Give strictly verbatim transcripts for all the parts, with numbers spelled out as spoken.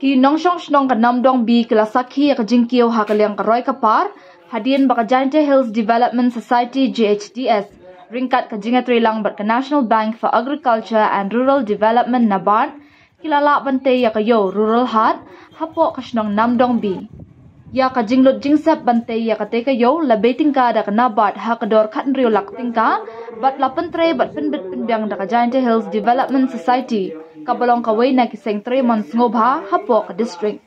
Ki nongshong shnong ka Namdong B ki la sakhi ïa ka jingkiew ha ka liang ka roi ka par hadien ba ka Jaintia Hills Development Society, J H D S, ryngkat ka jingïatreilang bad ka National Bank for Agriculture and Rural Development, NABARD, ki la lah ban tei ïa ka ïew Rural Heart hapoh ka shnong Namdong B. Ïa ka jinglut jingsep ban tei ïa katei ka ïew la bei tyngka da ka NABARD ha ka dor khathynriew lak tyngka, bad la pyntrei bad pynbit pynbiang da ka Jaintia Hills Development Society, kaba long kawei na ki seng trei mon sngewbha hapoh ka district.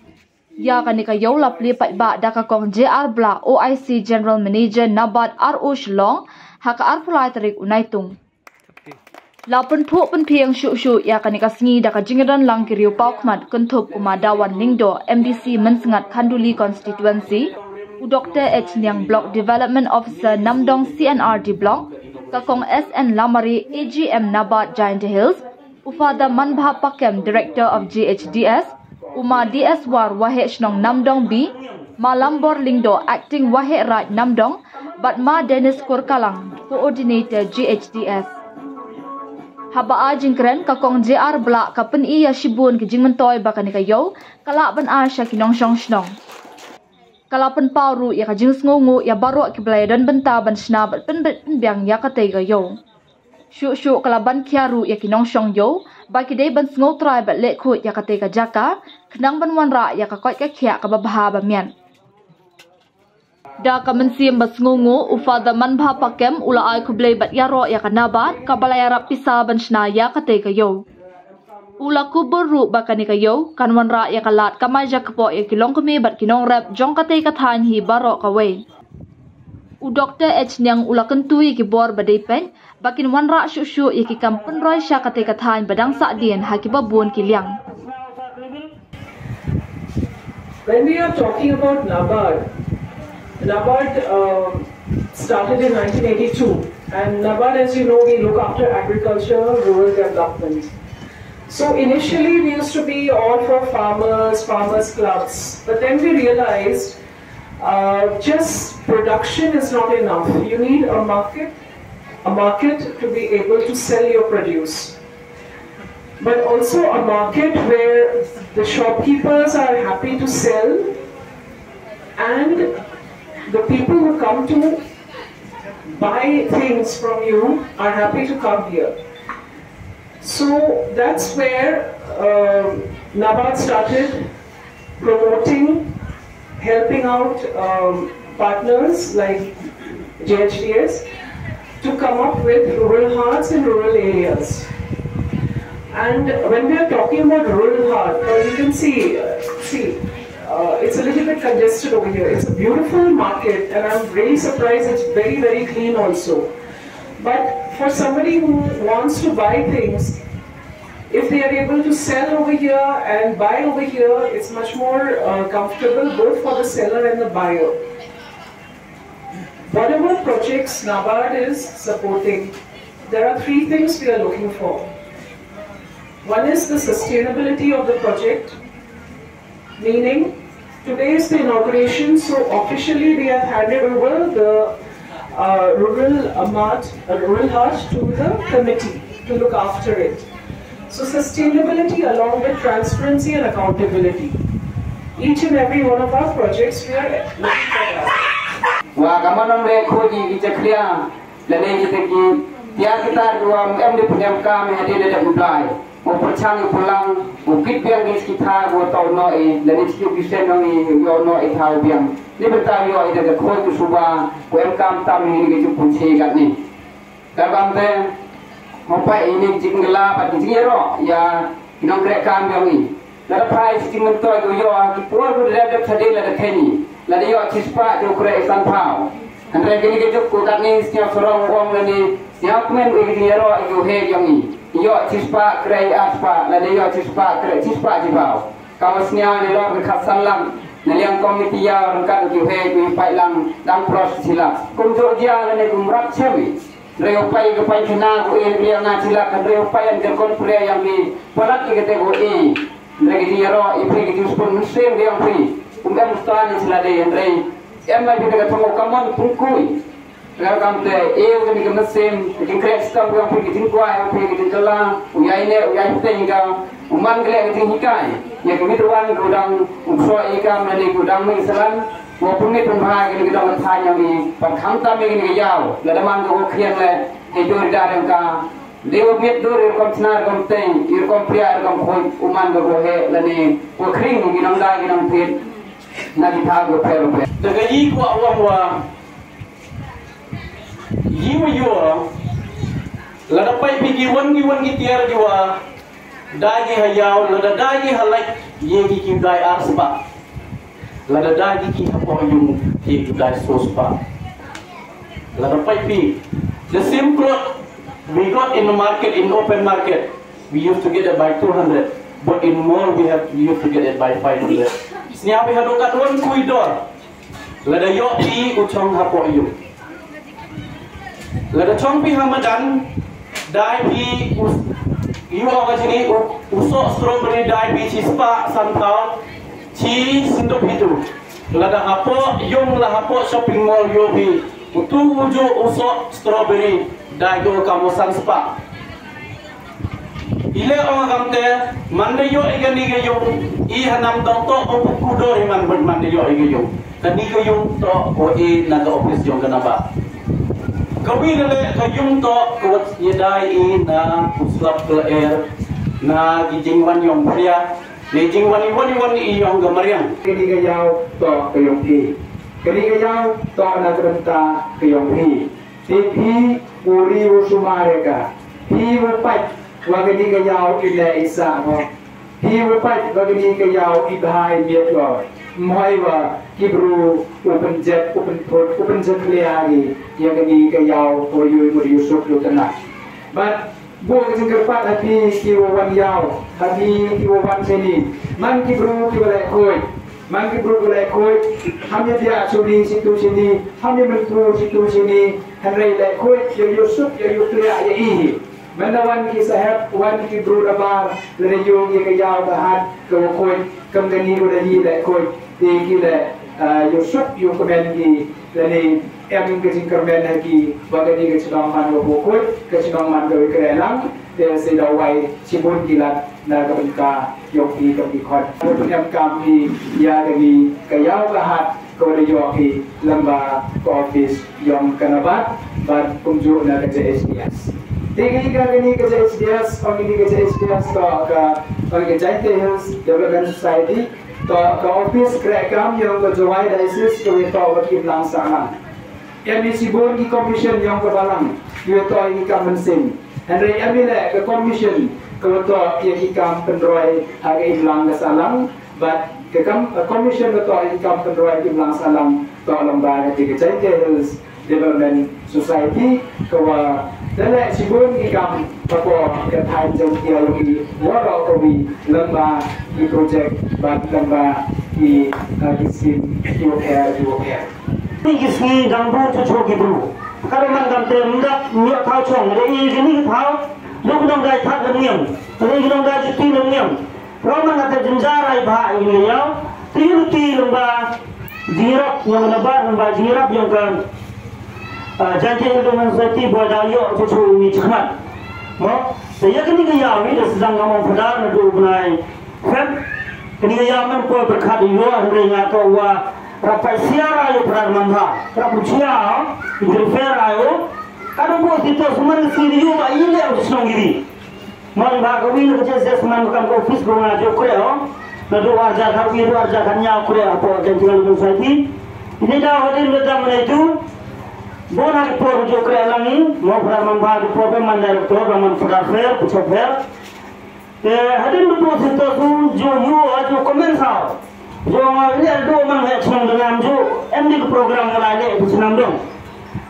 Ïa kane ka ïew la plie paidbah da ka Kong J R Blah, O I C General Manager NABARD R O Shillong, ha ka arphew lai tarik u Naitung. La pynphuh pynphieng shuh shuh ïa kane ka sngi da ka jingdon lang ki riew paw khmat, kynthup u Ma Dawan Lyngdoh, M D C Mynsngat Khanduli Constituency, u Doktor H Niang, Block Development Officer Namdong C and R D Block, ka Kong S N Lamare, A G M NABARD Jaintia Hills, u Father Manbha Pakem, Director of J H D S, u Ma D S War, Waheh Shnong Namdong B, Ma Lambor Lyngdoh, Acting Waheh Raid Namdong, bad Ma Dennis Korkalang, Coordinator J H D S. Haba ai jingkren, ka Kong J R Blah ka pyni ïa shibun ki jingmyntoi ba kane ka ïew ka lah ban ai sha ki nongshong shnong. Ka la pynpaw ruh ïa ka jingsngewnguh ïa baroh kiba la ïadon bynta ban shna bad pynbit pynbiang ïa katei ka ïew. Shuh shuh ka la ban khia ruh ïa ki nongshong ïew ba ki dei ban sngewtrai bad leh khuid ïa katei ka jaka, khnang ban wanrah ïa ka koit ka khiah kaba bha ba miat. Da ka mynsiem ba sngewnguh, u Father Manbha Pakem u la ai khublei bad ïaroh ïa ka NABARD kaba la ïarap pisa ban shna ïa katei ka ïew. U la kubur ruh ba kane ka ïew kan wanrah ïa ka lad kamai jakpoh ïa ki longkmie bad ki nongrep jong katei ka thaiñ hi baroh kawei. U Doktor H Niang u la kyntu ïa ki bor ba dei peit ba kin wanrah shuh shuh ïa ki kam pynroi sha katei ka thaiñ ba dang sahdien ha kiba bun ki liang. When we are talking about NABARD, NABARD um, started in nineteen eighty-two, and NABARD, as you know, we look after agriculture, rural development. So initially, we used to be all for farmers, farmers clubs, but then we realized uh, just production is not enough. You need a market, a market to be able to sell your produce, but also a market where the shopkeepers are happy to sell and the people who come to buy things from you are happy to come here. So that's where um, NABARD started promoting, helping out um, partners like J H D S to come up with rural hearts in rural areas. And when we are talking about rural heart, now you can see, uh, see, uh, it's a little bit congested over here. It's a beautiful market, and I'm really surprised it's very, very clean also. But for somebody who wants to buy things, if they are able to sell over here and buy over here, it's much more uh, comfortable both for the seller and the buyer. Whatever projects NABARD is supporting, there are three things we are looking for. One is the sustainability of the project, meaning today is the inauguration, so officially we have handed over the uh, rural uh, mart, uh, rural heart to the committee to look after it. So sustainability along with transparency and accountability. Each and every one of our projects we are looking for that. Wa ka mon ong re khuji ki chakria lane kita ki tiar kita ruam em de punyam kam hadien de Blai. Mo pyrchang ïa u pyrlang, mo kit biang ïa ki skitha, mo tau noh ïa, lane ki skit bisen noh ïa, ïoh noh ïa thaw biang. Ni bynta ïoh ïa ka khoi ka suba, ko em kam tam ïa kane ka jingpynshai katne. Karbam te, mo peit ïa kine ki jingkylla bad ki jingïaroh ïa ki nongtrei kam biang ïa. Lada phai sha ki jingmyntoi ko ïoh ha ki por ko dep dep shadien lada kheiñ ïa. Lada ïoh shispah ki u kreh sanphew. Hynrei kane ka juk ko katne sñiaw sarong u ong lane sñiaw kmen u ïa ka jingïaroh ïa ki u heh jong i. Ïoh shispah kreh arspah, lada ïoh shispah kreh shispah shiphew. Ka wa sñiaw ne lor ka khatsan lak na liang komiti ïaw ryngkat ki u heh ki u paidlang dang pros shi lak. Kumjuh jia lane kum rap chem i. Hynrei u peit ka paikhana ko e na ka liang nga shi lak, hynrei u peit ka kon pre yang ki palat ki kate ko e. Hynrei ka jingïaroh ïa phi ka jingspun mynsiem ka jong phi. Kum em stan ïa sila dei hynrei em lai phi da ka thong ka mon pungkui. Ka kam te ïa kane ka mynsiem ka jingkreh stam ka jong phi, ka jingkwah jong phi, ka jingkylla, u ïai neh u ïai pteng ka. U man ka leh ka jinghikai ïa ki mih ki wan, ki dang u psoh ïa ka mane ki dang mih salan, u pynmih pynbha ïa ki dang thaiñ ïa ki, ban khamtam ïa ki ïaw, lada man ka u khian leh, ïa jor da dang ka, dei u miet dur ïa rukom chna rukom tei, ïa rukom pria rukom khuid, u man ka u heh lane u khring ïa ki nang dai ki nang thied na ki thaw ki pher pher. Da ka i kwah wan wa Yi wa yu, lada pait phi ki wan ki wan ki tiar ki wa dai ki ha yaw, lada dai ki ha lait, ye ki ki dai ar spah. Lada dai ki ki ha poh yung, ye ki dai so spah. Lada pait phi, the same cloth we got in the market, in open market, we used to get it by two hundred, but in mall we have, we used to get it by five hundred. Sñiaw phi ha dukan wan kui dor. Lada ïoh phi u chong ha poh yung. Lada chong phi ha madan, dai phi u, ïoh ka jini u, u soh strawberry dai phi chi spah san thaw, chi senduk phi tu. Lada ha poh yung la ha poh shopping mall ïoh phi u tu u ju u soh strawberry dai ko ka mo san spah. I leh ong kam te, man da ïoh i kani ka yung, i hanam dong tok ong pu dor i man, man da ïoh i ka yung. Kani ka yung tok o i na ka office yung ka naba. Ka wi da leh ka yung tok ka wat ïa dai i na u slap ka lyer, na ki jingwan yung pria, na jingwan i wan i wan i yung ka mariang. Kani ka yaw tok ka yung i. Kani ka yaw tok na ka renta ka yung i. Te phi u ri u sumar ïa ka. Phi u pait wa kani ka yaw i leh i sah mo. Phi u pait wa kani ka yaw i bha i miat mo. Mhoi wa ki bru u pynjet u pynput u pynjet lia ki ïa kani ka yaw u yu u yu suk yu tana. But Bun ka jingkyrpad ha phi ki wa wan yaw, ha phi ki wa wan shini. Man ki bru ki wa leh khuid. Man ki bru ki wa leh khuid. Ham ïa biah shini shitu shini. Ham ïa mynpur shitu shini. Hynrei leh khuid ïa ïu suk ïa ïu kliah ïa i. Mynda wan ki sahep, wan ki bru rabar, lada ïoh ïa ka yaw ka hat ka wa khuid. Kam kani wa da ïa leh khuid. Te ki leh, ah, ïu suk ïu kmen ki lane em ka jingkyrmen ha ki ba kani ka chnong man ka wa khuid, ka chnong man ka wa kreh lang, te sa da wai shibun ki lad na ka bynta yong ki kam ki khot. Ka pynem kam ki ïa kani ka yaw ka hat ka wa da ïoh ki lem ba ka office yong ka nabat bad kumjuh na ka J H D S. Te kani ka kani ka J H D S, ong kani ka J H D S ka, ka, ong ka Jaintia Hills Development Society, Ka, ka office kreh kam yong ka Jowai Diocese ka wa toh wa ki imlang sahlang. Em i shibun ki commission yong ka balang ki wa toh ïa ki kam mynsiem. Hynrei em i leh ka commission ka wa toh ïa ki kam pynroi ha ka imlang ka sahlang. Bad ka kam, ka commission ka toh ïa ki kam pynroi ha ka imlang sahlang toh lyngba ka Jaintia Hills Development Society ka wa da leh shibun ki kam hapoh ka thaiñ Jaintia ïa ki waroh kawi lyngba ki project bad lyngba ki, ah, ki sim ki wa pher ki wa pher. Ki sngi dang bun chuh chuh ki bru. Ka da man kam te mynta ïoh thaw chong da i kini ki thaw. Lok nong dai thad lem niam. Da i nong dai juti lem niam. Pynban nga te jynjar ai bha ïa ngi ïa u. Te ïa u te lyngba jingïarap yong ka nabar, lyngba jingïarap yong ka, ah, Jaintia Hills Development Society ba da ïoh chuh chuh ïa ngi chakhmat. Mo, te ïa kani ka ïaw ngi da sdang nga ong Phadar naduh u bnai Feb. Kani ka ïaw mem poi pyrkhat ïa u hynrei nga ka wa rap pait siar ïa u Phadar Mambha. Rap u chia, u refer ïa u. Ka dang bun ti to sman ka siri ïa u ba ïa leh u shnong ïa u. Mon ba ka wi na ka J S S man kam ka office ko nga ju kreh o. Naduh arhajar khatwi, naduh arhajar khatñiaw kreh hapoh Jaintia Hills Society. Ini da hadien da dam na itu. Bon ha ki por ju kreh lang i. Mo Phadar Mambha ki por ba man director, ba man Phadar Fair, Bishop Fair. Te hadien du du sito su ju yu a ju comment saw. Ju nga ini adu man he chnong dengam ju. Em di ki program nga lai le ku chnam dong.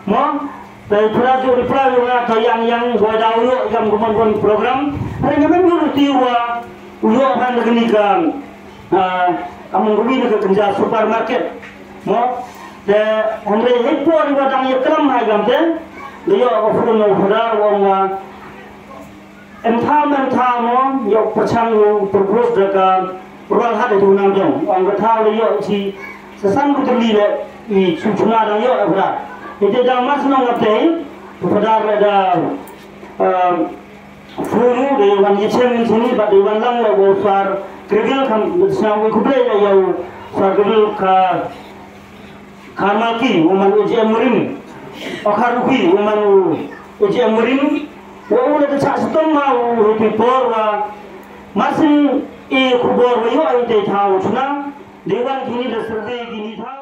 Mo Te Phadar ju reply ïa nga, ka ïang ïang boi da u ïoh i kam ka mon mon program. Hynrei nga mem ïoh ruti wa u ïoh ban da kani ka, ah, ka mon ruti na ka kynja supermarket. Mo, te hynrei hei por i wa dang ïa klam ha i kam te, da ïoh ka phone na u Phadar wa ong nga, Em thaw, em thaw mo, ïoh pyrchang u pyrkhat da ka Rualhat ïa u nang jong. Ong ka thaw da ïoh chi sa san butli le i chu chuna dang ïoh e Phadar. Ite dang mas nong ate, Phadar le da, em, Furu dei wan yichem in sini bad dei wan lang la wo far krigil kam sna wi kubre la yau far krigil ka karmalki uman uji emurim. Okar uki uman uji emurim. Wa u la ta chak sitom ma u hipi por wa masin e kubor wa yo ai te tau chuna. Dei wan kini da serde kini tau.